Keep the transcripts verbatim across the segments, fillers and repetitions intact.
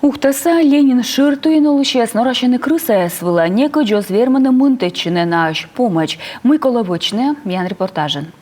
Ухтаса Ленин шӧртуйын олысьяс норасьӧны крысаяс вылӧ. Некыдз оз вермыны мынтӧдчыны наысь помӧдз. Мый колӧ вӧчны, миян репортажын.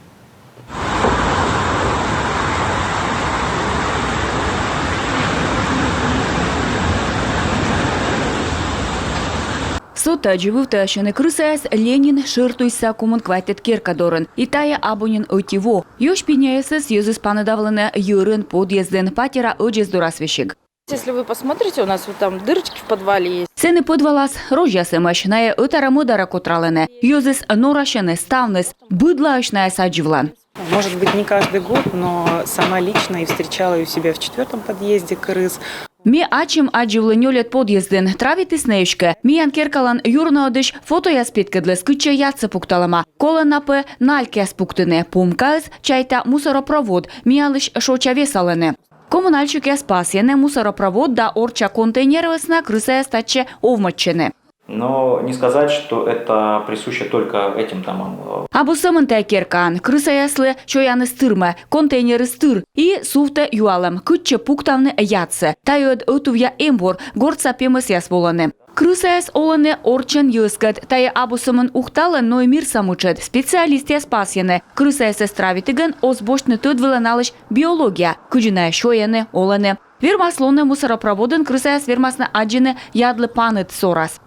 Со тадзи вывтасьӧны крысаяс Ленин шӧртуйса комын квайтӧд керка дорын. И тайӧ абу нин ӧти во. Ёсь пиняясӧс йӧзыс паныдавлӧны йӧрын, подъездын, патера ӧдзӧс дорас весиг. Если вы посмотрите, у нас вот там дырочки в подвале есть. Сэні подвалас розьяс эмӧсь, найӧ ӧтарӧ-мӧдарӧ котралӧны. Йӧзыс норасьӧны, ставныс. Быдлаысь найӧс аддзывлан. Может быть, не каждый год, но сама лично и встречала и у себя в четвёртом подъезде крыс. Ме ачым аддзывлі нёльӧд подъездын, травитісны эськӧ. Миян керкалӧн юрнуӧдысь фотояс петкӧдліс, кытчӧ ядсӧ пукталӧма. Колӧ на пӧ налькъяс пуктыны. Помкаыс, чайта, мусоропровод, миянлысь шоча весалӧны. Коммунальщикъяс пасйӧны, мусоропровод да орчча контейнер вӧсна крысаяс татчӧ овмӧдчӧны. Но не сказать, что это присуще только этим домам. Абу сӧмын тайӧ керкаын. Крысаяслы сёяныс тырмӧ, контейнерыс тыр. И сувтӧ юалӧм, кытчӧ пуктавны ядсӧ. Тайӧ ӧд ӧтувъя эмбур, гортса пемӧсъяс волӧны. Крысаяс олӧны орччӧн йӧзкӧд. Тайӧ абу сӧмын Ухталӧн, но и мирса мытшӧд. Специалистъяс пасйӧны, крысаясӧс травитігӧн оз босьтны тӧд вылӧ налысь биология, кыдзи найӧ сёйӧны, олӧны. Вермас лоны, мусоропроводын крысаяс вермасны аддзыны ядлы паныд сорас.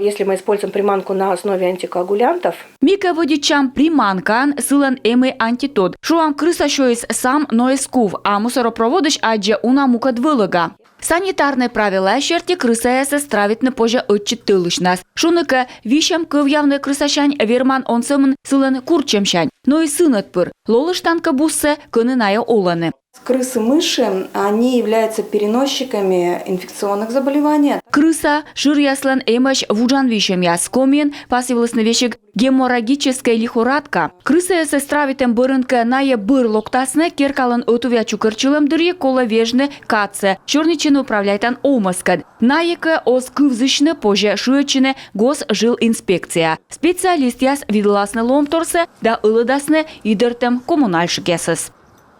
Если мы используем приманку на основе антикоагулянтов, Ми кӧ вӧдитчам приманкаӧн, сылӧн эм и антитод. Шуам, крыса сёйис сам, но эз кув, а мусоропроводысь аддзӧ уна мукӧд вӧлӧга. Санитарнӧй правилаяс серти крысаясӧс травитны позьӧ ӧтчыд тӧлысьнас. Шуны кӧ, висьӧм кӧвъявны крысасянь верман он сӧмын сылӧн курччӧмсянь, но и сынӧд пыр. Лолыштан кӧ буссӧ, кӧні найӧ олӧны. Крысы, мыши, они являются переносчиками инфекционных заболеваний. Крыса шыръяслӧн эмӧсь вуджан висьӧмъяс. Комиын пасйывлісны весиг геморрагическӧй лихорадка. Крысаясӧс травитӧм бӧрын кӧ найӧ бӧр локтасны, керкалӧн ӧтувъя чукӧртчылӧм дырйи колӧ вежны кадсӧ, сёрнитчыны управляйтан овмӧскӧд. Найӧ кӧ оз кывзысьны, позьӧ шыӧдчыны Госжилинспекцияӧ. Специалистъяс видлаласны лоӧмторсӧ да ӧлӧдасны идӧртӧм коммунальщикъясӧс.